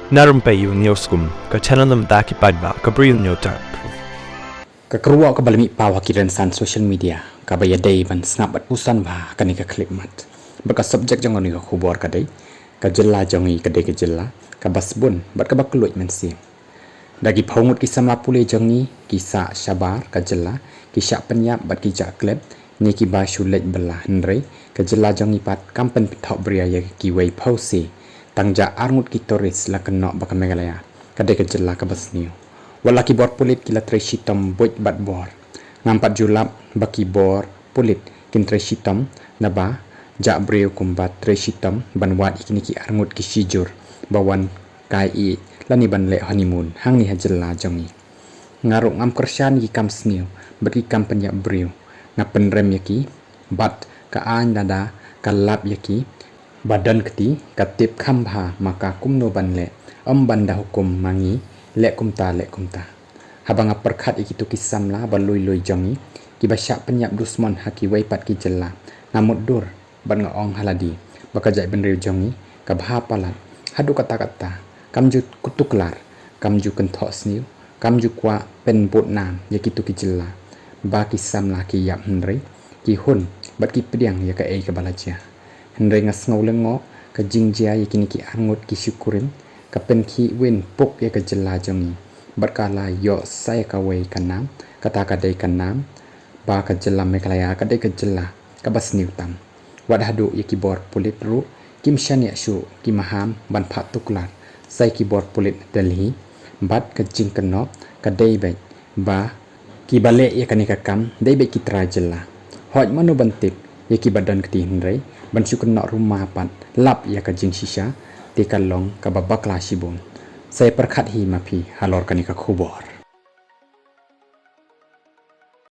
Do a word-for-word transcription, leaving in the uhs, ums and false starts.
Na rympei ïa u News Kum, ka channel na bynta ki paidbah ka Bri u Hynñiewtrep. Ka kyrwoh kaba la mih paw ha ki rynsan social media kaba ïadei ban sngap bad puson bha ha kane ka khyllipmat. Bad ka subject jong kane ka khubor ka dei, ka jylla jong ngi ka dei ka jylla kaba sbun bad kaba kylluid mynsiem. Da ki phew ngut ki samla pule jong ngi ki sah shabar ka jylla, ki shah pynïap bad ki jah klet ne kiba shu leit bylla, hynrei ka jylla jong ngi pat kam pynpynthok bria ïa kiwei phew sien. Tang jah ar ngut ki tourist la kynnoh ba ka Meghalaya ka dei ka jylla kaba sniew. Wat la ki bor pulit ki la trei shitom buit bad bor, ngam pat ju lap ba ki bor pulit kin trei shitom, naba jah briew kumba trei shitom ban wad ïa kine ki ar ngut ki shijur ba wan kai ïeit lane ban leh honeymoon hangne ha jylla jong ngi. Nga ruh ngam kyrshan ïa ki kam sniew bad ki kam pynïap briew. Nga pynrem ïa ki bad ka aiñ lada ka lap ïa ki ba don kti, ka tip kham bha ma ka kumno ban leh, ym ban da hukum ma ngi leh kumta leh kumta. Haba nga pyrkhat ïa kito ki samla ba lui lui jong ngi kiba shah pynïap dusmon ha kiwei pat ki jylla, nga mutdur bad nga ong ha lade ba ka jaitbynriew jong ngi ka bha palat. Haduh katta katta kam ju tuklar, kam ju kynthoh sniew, kam ju kwah pynbud nam ïa kito ki jylla ba ki samla ki ïap, hynrei ki hun bad ki pdiang ïa kaei kaba la jia. Hynrei nga sngew lyngngoh ka jingjia ïa kine ki ar ngut ki shikurim, ka pynkhih win puk ïa ka jylla jong ngi bad ka la ïoh sa ïa kawei ka nam, kata ka dei ka nam ba ka jylla Meghalaya ka dei ka jylla kaba sniew tam. Wat haduh ïa ki bor pulit ruh kim shaniah shuh, ki maham ban phah tuklar sa ïa ki bor pulit Delhi. Bad ka jingkynnoh ka dei beit ba kiba leh ïa kane ka kam dei beit ki trai jylla. Hooid, mano ban tip ïa kiba don kti, hynrei ban shu kynnoh rumah pat lap ïa ka jingshisha te ka long kaba bakla shibun. Sa ïa pyrkhat hi ma phi halor kane ka khubor.